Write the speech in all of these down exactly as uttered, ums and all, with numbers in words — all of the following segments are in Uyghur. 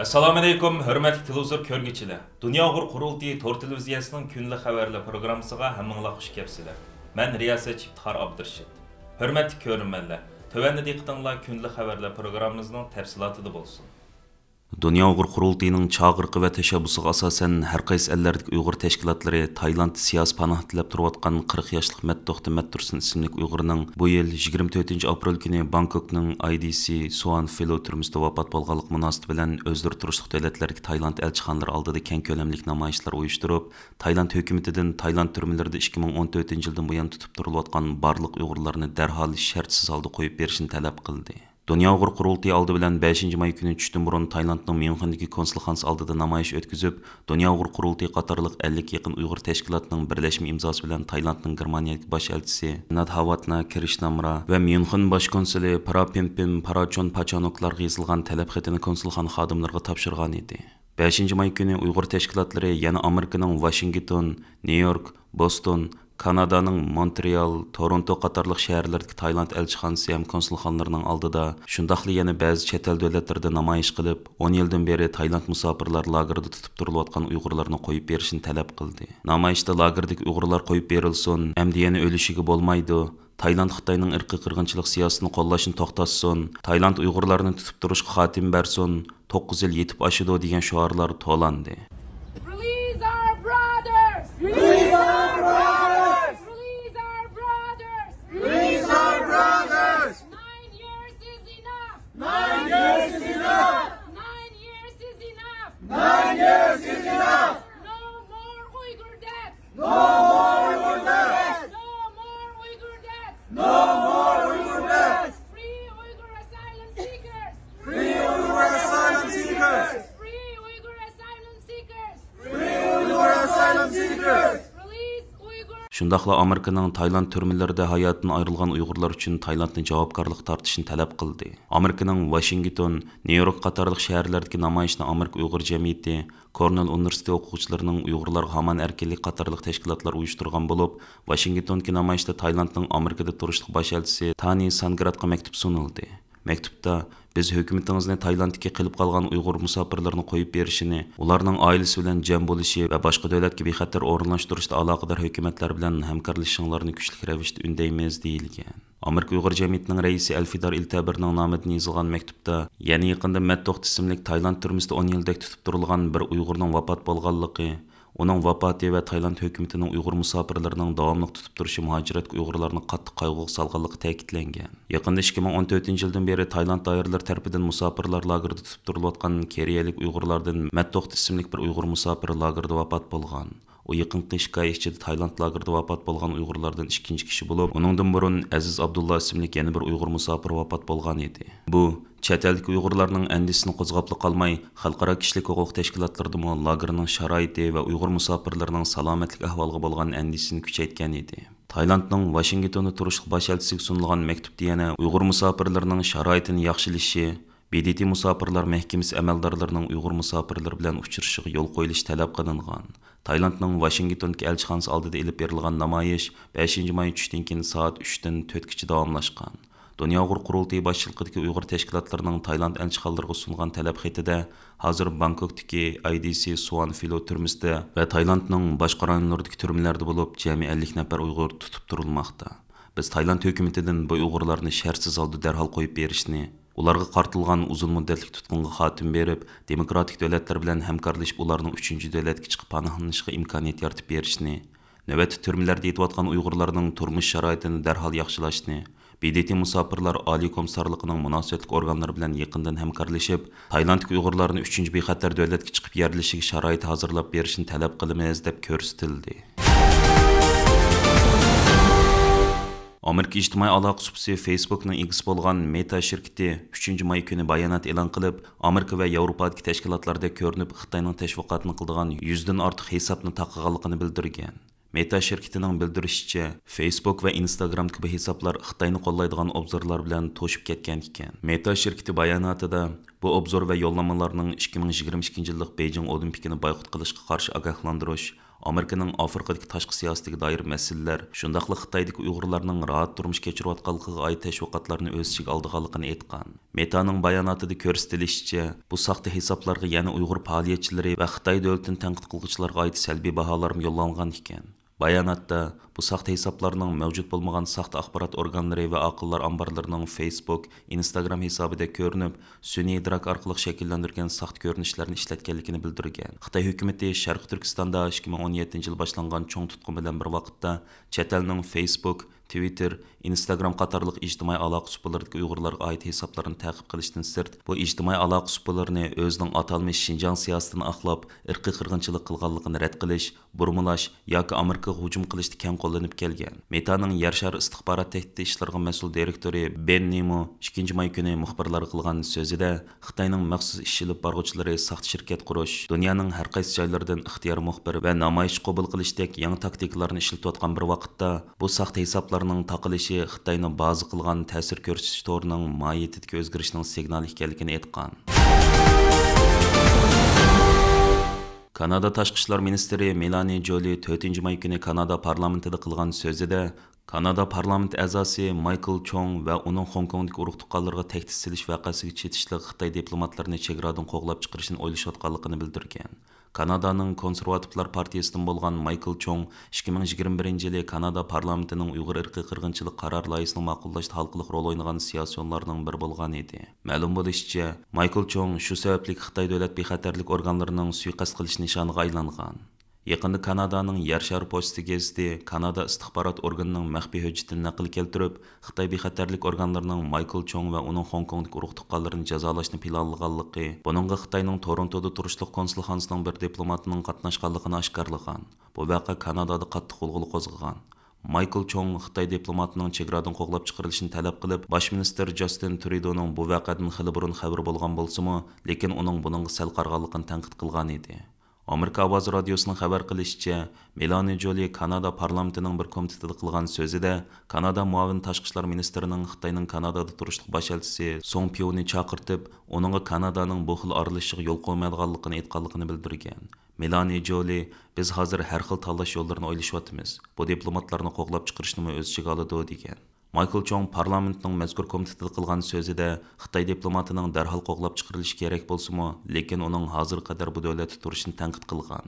ئەسسالامۇئەلەيكۇم، ھۆرمەتلىك تېلېۋىزور كۆرگۈچىلەر! دۇنيا ئۇيغۇر قۇرۇلتىيى تور تېلېۋىزىيەسىنىڭ كۈندىلىك خەۋەرلەر پروگراممىسىغا ھەممىڭلار خۇش كەپسىلەر. مەن رىياسەتچى ئىپتىخار ئابدۇرېشىت. ھۆرمەتلىك كۆرۈرمەنلەر، تۆۋەندە دىققىتىڭلار كۈندىلىك خەۋەرلەر پروگراممىمىزنىڭ تەپسىلاتىدا بولسۇن. دۇنيا ئۇيغۇر قۇرۇلتىيىنىڭ چاقىرىقى ۋە تەشەببۇسىغا ئاساسەن، ھەر قايسى ئەللەردىكى ئۇيغۇر تەشكىلاتلىرى تايلاندتا سىياسىي پاناھ تىلەپ تۇرۇۋاتقان قىرىق ياشلىق مەتتوختى مەتتۇرسۇن ئىسىملىك ئۇيغۇرنىڭ بۇ يىل يىگىرمە تۆتىنچى ئاپرېل كۈنى بانكوكنىڭ ئاي دى سى سوئان فىلو تۈرمىسىدە ۋاپات بولغانلىقى مۇناسىۋىتى بىلەن ئۆزلىرى تۇرۇشلۇق دۆلەتلەردىكى تايلاند ئەلچىخانىلىرى ئالدىدا كەڭ كۆلەملىك نامايىشلار ئۇيۇشتۇرۇپ، تايلاند ھۆكۈمىتىدىن تايلاند تۈرمىلىرىدە ئىككى مىڭ ئون تۆتىنچى يىلدىن بۇيان تۇتۇپ تۇرۇلۇۋاتقان بارلىق ئۇيغۇرلارنى دەرھال شەرتسىز ھالدا قويۇپ بېرىشنى تەلەپ قىلدى. دۇنيا ئۇيغۇر قۇرۇلتىيى ئالدى بىلەن بەشىنچى ماي كۈنى چۈشتىن بۇرۇن تايلاندنىڭ ميۇنخېندىكى كونسۇلخانىسى ئالدىدا نامايىش ئۆتكۈزۈپ، دۇنيا ئۇيغۇر قۇرۇلتىيى قاتارلىق ئەللىككە يېقىن ئۇيغۇر تەشكىلاتىنىڭ بىرلەشمە ئىمزاسى بىلەن تايلاندنىڭ گېرمانىيەدىكى باش ئەلچىسى نادھاۋاتنا كرىشنامرا ۋە ميۇنخېن باش كونسۇلى پرا پىمپىم پراچون پاچانوكلارغا يېزىلغان تەلەپ خېتىنى كونسۇلخانا خادىملىرىغا تاپشۇرغان ئىدى. بەشىنچى ماي كۈنى ئۇيغۇر تەشكىلاتلىرى يەنە ئامېرىكىنىڭ ۋاشىنگتون، نيۇ يورك، بوستون، كانادانىڭ مونترېئال، تورونتو قاتارلىق شەھەرلەردىكى تايلاند ئەلچىخانىسى ھەم كونسۇلخانىلىرىنىڭ ئالدىدا، شۇنداقلا يەنە بەزى چەت ئەل دۆلەتلىرىدە نامايىش قىلىپ، ئون يىلدىن بېرى تايلاند مۇساپىرلار لاگېرىدا تۇتۇپ تۇرۇلۇۋاتقان ئۇيغۇرلارنى قويۇپ بېرىشنى تەلەپ قىلدى. نامايىشتا لاگېردىكى ئۇيغۇرلار قويۇپ بېرىلسۇن، ئەمدى يەنە ئۆلۈشىگە بولمايدۇ، تايلاند خىتاينىڭ ئىرقىي قىرغىنچىلىق سىياسىتىنى قوللاشنى توختاتسۇن، تايلاند ئۇيغۇرلارنى تۇتۇپ تۇرۇشقا خاتىمە بەرسۇن، توققۇز يىل يېتىپ ئاشىدۇ دېگەن شوئارلار توۋلاندى. Release our brothers! Release our brothers! Release our brothers! Release our brothers! Nine years is enough! Nine years is enough! Nine years is enough! Nine years is enough! No more Uyghur deaths! No more Uyghur deaths! No more Uyghur deaths! No more Uyghur deaths! Free Uyghur asylum seekers! Free Uyghur asylum seekers! Free Uyghur asylum seekers! Free Uyghur asylum seekers! Release Uyghur! شۇنداقلا ئامېرىكىنىڭ تايلاند تۈرمىلىرىدە ھاياتىدىن ئايرىلغان ئۇيغۇرلار ئۈچۈن تايلاندنى جاۋابكارلىققا تارتىشنى تەلەپ قىلدى. ئامېرىكىنىڭ ۋاشىنگتون، نيۇ يورك قاتارلىق شەھەرلەردىكى نامايىشنى ئامېرىكا ئۇيغۇر جەمئىيىتى، كورنېل ئۇنىۋېرسىتېتى ئوقۇغۇچىلىرىنىڭ ئۇيغۇرلارغا ھامان ئەركىنلىك قاتارلىق تەشكىلاتلار ئۇيۇشتۇرغان بولۇپ، ۋاشىنگتوندىكى نامايىشتا تايلاندنىڭ ئامېرىكىدا تۇرۇشلۇق باش ئەلچىسى تانى سانگراتقا مەكتۇپ سۇنۇلدى. مەكتۇپتا، بىز ھۆكۈمىتىڭىزنى تايلاندتىكى قېلىپ قالغان ئۇيغۇر مۇساپىرلىرىنى قويۇپ بېرىشىنى، ئۇلارنىڭ ئائىلىسى بىلەن جەم بولۇشى ۋە باشقا دۆلەتكە بىخەتەر ئورۇنلاشتۇرۇشتا ئالاقىدار ھۆكۈمەتلەر بىلەن ھەمكارلىشىشىڭلارنى كۈچلۈك رەۋىشتە ئۈندەيمىز، دېيىلگەن. ئامېرىكا ئۇيغۇر جەمئىيىتىنىڭ رەئىسى ئەلفىدار ئىلتەبىرنىڭ نامىدىن يېزىلغان مەكتۇپتا، يەنە يېقىندا مەتتوخت ئىسىملىك تايلاند تۈرمىسىدە ئون يىلدەك تۇتۇپ تۇرۇلغان بىر ئۇيغۇرنىڭ ۋاپات بولغانلىقى، ئۇنىڭ ۋاپاتى ۋە تايلاند ھۆكۈمىتىنىڭ ئۇيغۇر مۇساپىرلىرىنىڭ داۋاملىق تۇتۇپ تۇرۇشى مۇھاجىرەتكە ئۇيغۇرلارنى قاتتىق قايغۇغا سالغانلىقى تەكىتلەنگەن. يېقىندا ئىككى مىڭ ئون تۆتىنچى يىلدىن بېرى تايلاند دائىرىلىرى تەرىپىدىن مۇساپىرلار لاگېرىدا تۇتۇپ تۇرۇلۇۋاتقان كېرىيەلىك ئۇيغۇرلاردىن مەتتوخت ئىسىملىك بىر ئۇيغۇر مۇساپىر لاگېردا ۋاپات بولغان. ئۇ يېقىنقى ئىككى ئاي ئىچىدە تايلاند لاگېرىدا ۋاپات بولغان ئۇيغۇرلاردىن ئىككىنچى كىشى بولۇپ، ئۇنىڭدىن بۇرۇن ئەزىز ئابدۇللا ئىسىملىك يەنە بىر ئۇيغۇر مۇساپىر ۋاپات بولغان ئىدى. بۇ، چەت ئەلدىكى ئۇيغۇرلارنىڭ ئەندىشىسىنى قوزغاپلا قالماي، خەلقئارا كىشىلىك ھوقۇق تەشكىلاتلىرىدىمۇ لاگېرنىڭ شارائىتى ۋە ئۇيغۇر مۇساپىرلىرىنىڭ سالامەتلىك ئەھۋالىغا بولغان ئەندىشىسىنى كۈچەيتكەن ئىدى. تايلاندنىڭ ۋاشىنگتوندا تۇرۇشلۇق باش ئەلچىسىگە سۇنۇلغان مەكتۇپتا يەنە ئۇيغۇر مۇساپىرلىرىنىڭ شارائىتىنى ياخشىلىشى، ب د ت مۇساپىرلار مەھكىمىسى ئەمەلدارلىرىنىڭ ئۇيغۇر مۇساپىرلىرى بىلەن ئۇچرىشىشىغا يول قويۇلۇشى تەلەپ قىلىنغان. تايلاندنىڭ ۋاشىنگتوندىكى ئەلچىخانىسى ئالدىدا ئېلىپ بېرىلغان نامايىش بەشىنچى ماي چۈشتىن كېيىن سائەت ئۈچتىن تۆتكىچە داۋاملاشقان. دۇنيا ئۇيغۇر قۇرۇلتىيى باشچىلىقىدىكى ئۇيغۇر تەشكىلاتلىرىنىڭ تايلاند ئەلچىخانىلىرىغا سۇنغان تەلەپ خېتىدە، ھازىر بانكوكتىكى ئاي دى سى سوئان فىلو تۈرمىسىدە ۋە تايلاندنىڭ باشقا رايونلىرىدىكى تۈرمىلەردە بولۇپ، جەمئىي ئەللىك نەپەر ئۇيغۇر تۇتۇپ تۇرۇلماقتا. بىز تايلاند ھۆكۈمىتىدىن بۇ ئۇيغۇرلارنى شەرتسىز ھالدا دەرھال قويۇپ بېرىشنى، ئۇلارغا قارىتىلغان ئۇزۇن مۇددەتلىك تۇتقۇنغا خاتىمە بېرىپ، دېموكراتىك دۆلەتلەر بىلەن ھەمكارلىشىپ، ئۇلارنىڭ ئۈچىنچى دۆلەتكە چىقىپ پاناھلىنىشىغا ئىمكانىيەت يارىتىپ بېرىشنى، نۆۋەتتە تۈرمىلەردە يېتىۋاتقان ئۇيغۇرلارنىڭ تۇرمۇش شارائىتىنى دەرھال ياخشىلاشنى، ب د ت مۇساپىرلار ئالىي كومىسسارلىقىنىڭ مۇناسىۋەتلىك ئورگانلىرى بىلەن يېقىندىن ھەمكارلىشىپ، تايلاندتىكى ئۇيغۇرلارنى ئۈچىنچى بىخەتەر دۆلەتكە چىقىپ يەرلىشىشىگە شارائىت ھازىرلاپ بېرىشنى تەلەپ قىلىمىز، دەپ كۆرسىتىلدى. ئامېرىكا ئىجتىمائىي ئالاقە سۇپىسى فېيسبوكنىڭ ئىگىسى بولغان مېتا شىركىتى ئۈچىنچى ماي كۈنى بايانات ئېلان قىلىپ، ئامېرىكا ۋە ياۋروپادىكى تەشكىلاتلاردەك كۆرۈنۈپ، خىتاينىڭ تەشۋىقاتىنى قىلىدىغان يۈزدىن ئارتۇق ھېسابنى تاقىغانلىقىنى بىلدۈرگەن. مېتا شىركىتىنىڭ بىلدۈرۈشىچە، فېيسبوك ۋە ئىنستاگرام كىبى ھېسابلار خىتاينى قوللايدىغان ئوبزورلار بىلەن توشۇپ كەتكەن ئىكەن. مېتا شىركىتى باياناتىدا، بۇ ئوبزور ۋە يوللانمىلارنىڭ ئىككى مىڭ يىگىرمە ئىككىنچى يىللىق بېيجىڭ ئولىمپىكىنى بايقۇت قىلىشقا قارشى ئاگاھلاندۇرۇش، ئامېرىكىنىڭ ئافرىقىدىكى تاشقى سىياسىتىگە دائىر مەسىلىلەر، شۇنداقلا خىتايدىكى ئۇيغۇرلارنىڭ راھەت تۇرمۇش كېچۈرۈۋاتقانلىقىغا ئائىت تەشۋىقاتلارنى ئۆز ئىچىگە ئالىدىغانلىقىنى ئېيتقان. مېتانىڭ باياناتىدا كۆرسىتىلىشىچە، بۇ ساختا ھېسابلارغا يەنە ئۇيغۇر پائالىيەتچىلىرى ۋە خىتاي دۆلىتىنى تەنقىد قىلغۇچىلارغا ئائىت سەلبىي باھالارمۇ يوللانغان ئىكەن. باياناتتا، بۇ ساختا ھېسابلارنىڭ مەۋجۇت بولمىغان ساختا ئاخبارات ئورگانلىرى ۋە ئاقىللار ئامبارلىرىنىڭ فېيسبۇك، ئىنستاگرام ھېسابىدەك كۆرۈنۈپ، سۈنئىي ئىدراك ئارقىلىق شەكىللەندۈرگەن ساختا كۆرۈنۈشلەرنى ئىشلەتكەنلىكىنى بىلدۈرگەن. خىتاي ھۆكۈمىتى شەرقىي تۈركىستاندا ئىككى مىڭ ئون يەتتىنچى يىلى باشلانغان چوڭ تۇتقۇن بىلەن بىر ۋاقىتتا چەت ئەلنىڭ فېيسبۇك، تىۋىتتېر، ئىنستاگرام قاتارلىق ئىجتىمائىي ئالاقە ئۇسۇللىرىدىكى ئۇيغۇرلارغا ئائىت ھېسابلارنى تەقىب قىلىشتىن سىرت، بۇ ئىجتىمائىي ئالاقە ئۇسۇللىرىنى ئۆزىنىڭ ئاتالمىش شىنجاڭ سىياسىتىنى ئاقلاپ، ئىرقىي قىرغىنچىلىق قىلغانلىقىنى رەت قىلىش، بۇرمىلاش ياكى ئامېرىكىغا ھۇجۇم قىلىشتا كەڭ قوللىنىپ كەلگەن. مېتانىڭ يەر شارى ئىستىخبارات تەھدىتى ئىشلىرىغا مەسئۇل دىرېكتورى بېن نىمو ئىككىنچى ماي كۈنى مۇخبىرلارغا قىلغان سۆزىدە، خىتاينىڭ مەخسۇس ئىش ئېلىپ بارغۇچىلىرى ساختا شىركەت قۇرۇش، دۇنيانىڭ ھەر قايسى جايلىرىدىن ئىختىيارىي مۇخبىر ۋە نامايىش قوبۇل قىلىشتەك يېڭى تاكتىكىلارنى ئىشلىتىۋاتقان بىر ۋاقىتتا، بۇ ساختا ھېسابلارنىڭ تاقىلىشى خىتاينى بازا قىلغان تەسىر كۆرسىتىش تورىنىڭ ماھىيىتىدىكى ئۆزگىرىشنىڭ سىگنالى ئىكەنلىكىنى ئېيتقان. كانادا تاشقى ئىشلار مىنىستىرى مېلانى جولى تۆتىنچى ماي كۈنى كانادا پارلامېنتىدا قىلغان سۆزىدە، كانادا پارلامېنت ئەزاسى مايكل چوڭ ۋە ئۇنىڭ خوڭكوڭدىكى ئۇرۇق تۇغقانلىرىغا تەھدىت سېلىش ۋەقەسىگە چېتىشلىق خىتاي دىپلوماتلىرىنى چېگرادىن قوغلاپ چىقىرىشنى ئويلىشىۋاتقانلىقىنى بىلدۈرگەن. كانادانىڭ كونسېرۋاتىپلار پارتىيىسىدىن بولغان مايكل چوڭ ئىككى مىڭ يىگىرمە بىرىنچى يىلى كانادا پارلامېنتىنىڭ ئۇيغۇر ئىرقىي قىرغىنچىلىق قارار لايىھىسىنى ماقۇللاشتا ھالقىلىق رول ئوينىغان سىياسىيونلارنىڭ بىرى بولغان ئىدى. مەلۇم بولۇشىچە، مايكل چوڭ شۇ سەۋەبلىك خىتاي دۆلەت بىخەتەرلىك ئورگانلىرىنىڭ سۇيىقەست قىلىش نىشانىغا ئايلانغان. يېقىندا كانادانىڭ يەر شارى پوچتا گېزىتى كانادا ئىستىخبارات ئورگىنىنىڭ مەخپىي ھۆججىتىنى نەقىل كەلتۈرۈپ، خىتاي بىخەتەرلىك ئورگانلىرىنىڭ مايكل چوڭ ۋە ئۇنىڭ خوڭكوڭدىكى ئۇرۇق تۇغقانلىرىنى جازالاشنى پىلانلىغانلىقى، بۇنىڭغا خىتاينىڭ تورونتودا تۇرۇشلۇق كونسۇلخانىسىنىڭ بىر دىپلوماتىنىڭ قاتناشقانلىقىنى ئاشكارىلىغان. بۇ ۋەقە كانادادا قاتتىق غۇلغۇلا قوزغىغان. مايكل چوڭ خىتاي دىپلوماتىنىڭ چېگرادىن قوغلاپ چىقىرىلىشىنى تەلەپ قىلىپ، باش مىنىستىر جاستىن ترۇدونىڭ بۇ ۋەقەدىن خېلى بۇرۇن خەۋىرى بولغان بولسىمۇ، لېكىن ئۇنىڭ بۇنىڭغا سەل قارىغانلىقىنى تەنقىد قىلغان ئىدى. ئامېرىكا ئاۋازى رادىيوسىنىڭ خەۋەر قىلىشىچە، مېلانى جولى كانادا پارلامېنتىنىڭ بىر كومىتېتىدا قىلغان سۆزىدە، كانادا مۇئاۋىن تاشقى ئىشلار مىنىستىرىنىڭ خىتاينىڭ كانادادا تۇرۇشلۇق باش ئەلچىسى سوڭ پيۇنى چاقىرتىپ، ئۇنىڭغا كانادانىڭ بۇ خىل ئارىلىشىشىغا يول قويمايدىغانلىقىنى ئېيتقانلىقىنى بىلدۈرگەن. مېلانى جولى، بىز ھازىر ھەر خىل تاللاش يوللىرىنى ئويلىشىۋاتىمىز. بۇ دىپلوماتلارنى قوغلاپ چىقىرىشنىمۇ ئۆز ئىچىگە ئالىدۇ، دېگەن. مايكل چوڭ پارلامېنتنىڭ مەزكۇر كومىتېتىدا قىلغان سۆزىدە، خىتاي دىپلوماتىنىڭ دەرھال قوغلاپ چىقىرىلىشى كېرەك بولسىمۇ، لېكىن ئۇنىڭ ھازىرغا قەدەر بۇ دۆلەتتە تۇرۇشىنى تەنقىد قىلغان.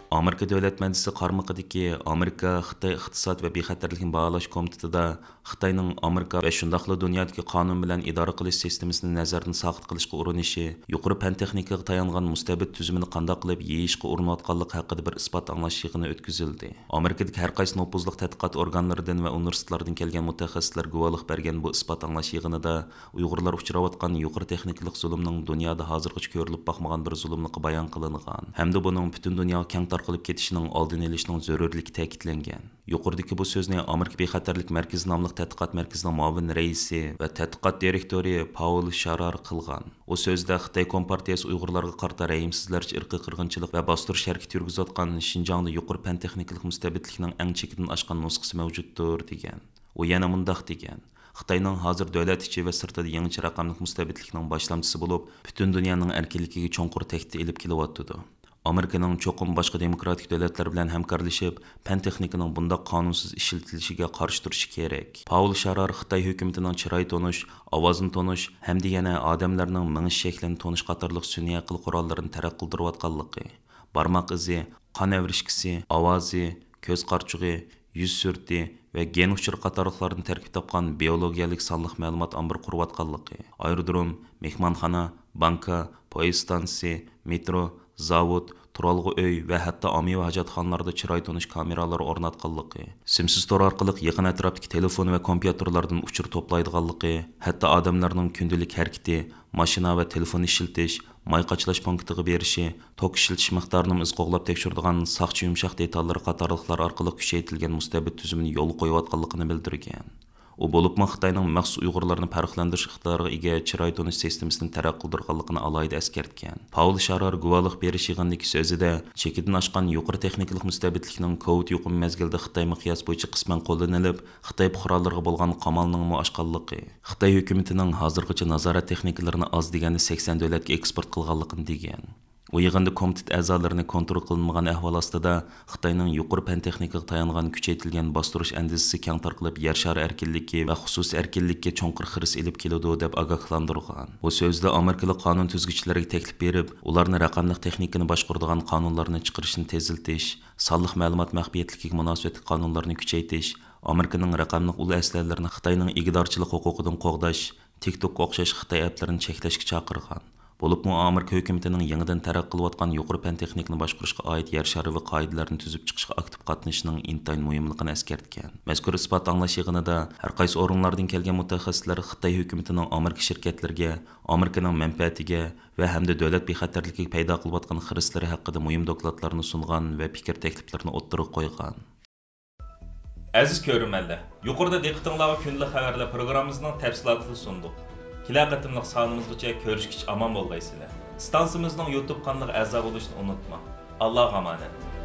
ئامېرىكا دۆلەت مەجلىسى قارمىقىدىكى ئامېرىكا خىتاي ئىقتىساد ۋە بىخەتەرلىكنى باھالاش كومىتېتىدا خىتاينىڭ ئامېرىكا ۋە شۇنداقلا دۇنيادىكى قانۇن بىلەن ئىدارە قىلىش سىستېمىسىنى نەزەردىن ساقىت قىلىشقا ئۇرۇنۇشى، يۇقىرى پەن تېخنىكىغا تايانغان مۇستەبىت تۈزۈمىنى قانداق قىلىپ يېيىشقا ئۇرۇنۇۋاتقانلىقى ھەققىدە بىر ئىسپات ئاڭلاش يىغىنى ئۆتكۈزۈلدى. ئامېرىكىدىكى ھەر قايسى نوپۇزلۇق تەتقىقات ئورگانلىرىدىن ۋە ئۇنىۋېرسىتېتلاردىن كەلگەن مۇتەخەسسىسلەر گۇۋاھلىق بەرگەن بۇ ئىسپات ئاڭلاش يىغىنىدا ئۇيغۇرلار ئۇچراۋاتقان يۇقىرى تېخنىكىلىق زۇلۇمنىڭ دۇنيادا ھازىرغىچە كۆرۈلۈپ باقمىغان بىر زۇلۇملۇقى بايان قىلىنغان ھەمدە بۇنىڭ پۈتۈن دۇنياغا كەڭ تارقىلىپ كېتىشىنىڭ ئالدىنى ئېلىشنىڭ زۆرۈرلۈكى تەكىتلەنگەن. يۇقىرىدىكى بۇ سۆزنى ئامېرىكا بىخەتەرلىك مەركىزى ناملىق تەتقىقات مەركىزىنىڭ مۇئاۋىن رەئىسى ۋە تەتقىقات دىرېكتورى پاۋېل شارار قىلغان. ئۇ سۆزىدە خىتاي كومپارتىيەسى ئۇيغۇرلارغا قارىتا رەھىمسىزلەرچە ئىرقىي قىرغىنچىلىق ۋە باستۇرۇش ھەرىكىتى يۈرگۈزۈۋاتقان شىنجاڭدا يۇقىرى پەن تېخنىكىلىق مۇستەبىتلىكنىڭ ئەڭ چېكىدىن ئاشقان نۇسخىسى مەۋجۇتتۇر، دېگەن. ئۇ يەنە مۇنداق دېگەن، خىتاينىڭ ھازىر دۆلەت ئىچى ۋە سىرتىدا يېڭىچە رەقەملىك مۇستەبىتلىكنىڭ باشلامچىسى بولۇپ، پۈتۈن دۇنيانىڭ ئەركىنلىكىگە چوڭقۇر تەھدىت ئېلىپ كېلىۋاتىدۇ. ئامېرىكىنىڭ چوقۇم باشقا دېموكراتىك دۆلەتلەر بىلەن ھەمكارلىشىپ، پەن تېخنىكىنىڭ بۇنداق قانۇنسىز ئىشلىتىلىشىگە قارشى تۇرۇشى كېرەك. پاۋېل شارار خىتاي ھۆكۈمىتىنىڭ چىراي تونۇش، ئاۋازنى تونۇش ھەمدە يەنە ئادەملەرنىڭ مېڭىش شەكلىنى تونۇش قاتارلىق سۈنئىي ئەقىل قوراللىرىنى تەرەققىي قىلدۇرۇۋاتقانلىقى، بارماق ئىزى، قان ئەۋرىشكىسى، ئاۋازى، كۆز قارىچۇقى، يۈز سۈرىتى ۋە گېن ئۇچۇرى قاتارلىقلاردىن تەركىب تاپقان بىئولوگىيەلىك سانلىق مەلۇمات ئامبىرى قۇرۇۋاتقانلىقى، ئايرودروم، مېھمانخانا، بانكا، پويىز ئىستانسىسى، مېترو، زاۋۇت، تۇرالغۇ ئۆي ۋە ھەتتا ئاممىۋى ھاجەتخانىلاردا چىراي تونۇش كامېرالىرى ئورناتقانلىقى، سىمسىز تور ئارقىلىق يېقىن ئەتراپتىكى تېلېفون ۋە كومپيۇتېرلاردىن ئۇچۇر توپلايدىغانلىقى، ھەتتا ئادەملەرنىڭ كۈندىلىك ھەرىكىتى، ماشىنا ۋە تېلېفون ئىشلىتىش، ماي قاچىلاش پونكىتىغا بېرىشى، توك ئىشلىتىش مىقدارىنىمۇ ئىز قوغلاپ تەكشۈرىدىغان ساقچى يۇمشاق دېتاللىرى قاتارلىقلار ئارقىلىق كۈچەيتىلگەن مۇستەبىت تۈزۈمنى يولغا قويۇۋاتقانلىقىنى بىلدۈرگەن. ئۇ بولۇپمۇ خىتاينىڭ مەخسۇس ئۇيغۇرلارنى پەرقلەندۈرۈش ئىقتىدارىغا ئىگە چىراي تونۇش سىستېمىسىنى تەرەققىي قىلدۇرغانلىقىنى ئالاھىدە ئەسكەرتكەن. پاۋېل شارار گۇۋاھلىق بېرىش يىغىنىدىكى سۆزىدە، چېكىدىن ئاشقان يۇقىرى تېخنىكىلىق مۇستەبىتلىكنىڭ كوۋىد يۇقۇمى مەزگىلىدە خىتاي مىقياسى بويىچە قىسمەن قوللىنىلىپ، خىتاي پۇقرالىرىغا بولغان قامالنىڭمۇ ئاشقانلىقى، خىتاي ھۆكۈمىتىنىڭ ھازىرغىچە نازارەت تېخنىكىلىرىنى ئاز دېگەندە سەكسەن دۆلەتكە ئېكسپورت قىلغانلىقىنى دېگەن. ئۇ يىغىندا كومىتېت ئەزالىرىنى كونترول قىلىنمىغان ئەھۋال ئاستىدا خىتاينىڭ يۇقىرى پەن تېخنىكىغا تايانغان كۈچەيتىلگەن باستۇرۇش ئەندىزىسى كەڭ تارقىلىپ، يەر شارى ئەركىنلىكى ۋە خۇسۇسىي ئەركىنلىككە چوڭقۇر خىرىس ئېلىپ كېلىدۇ، دەپ ئاگاھلاندۇرغان. ئۇ سۆزىدە ئامېرىكىلىق قانۇن تۈزگۈچىلەرگە تەكلىپ بېرىپ، ئۇلارنى رەقەملىك تېخنىكىنى باشقۇرىدىغان قانۇنلارنى چىقىرىشنى تېزلىتىش، سانلىق مەلۇمات مەخپىيەتلىكىگە مۇناسىۋەتلىك قانۇنلارنى كۈچەيتىش، ئامېرىكىنىڭ رەقەملىك ئۇل ئەسلىھەلىرىنى خىتاينىڭ ئىگىدارچىلىق ھوقۇقىدىن قوغداش، تىك توكقا ئوخشاش خىتاي ئەپلىرىنى چەكلەشكە چاقىرغان. بولۇپمۇ ئامېرىكا ھۆكۈمىتىنىڭ يېڭىدىن تەرەققىي قىلىۋاتقان يۇقىرى پەن تېخنىكىنى باشقۇرۇشقا ئائىت يەر شارىۋى قائىدىلەرنى تۈزۈپ چىقىشقا ئاكتىپ قاتنىشىشىنىڭ ئىنتايىن مۇھىملىقىنى ئەسكەرتكەن. مەزكۇر ئىسپات ئاڭلاش يىغىنىدا ھەر قايسى ئورۇنلاردىن كەلگەن مۇتەخەسسىسلەر خىتاي ھۆكۈمىتىنىڭ ئامېرىكا شىركەتلىرىگە، ئامېرىكىنىڭ مەنپەئەتىگە ۋە ھەمدە دۆلەت بىخەتەرلىكىگە پەيدا قىلىۋاتقان خىرىسلىرى ھەققىدە مۇھىم دوكلاتلارنى سۇنغان ۋە پىكىر تەكلىپلىرىنى ئوتتۇرىغا قويغان. ئەزىز كۆرۈرمەنلەر، يۇقىرىدا دىققىتىڭلارغا كۈندىلىك خەۋەرلەر پروگراممىمىزنىڭ تەپسىلاتىنى سۇندۇق. كېلەر قېتىملىق سانىمىزغىچە كۆرۈشكىچە ئامان بولغايسىلەر. ئىستانسىمىزنىڭ يۇتۇب قانىلىغا ئەزا بولۇشنى ئۇنتۇماڭ. ئاللاغا ئامانەت.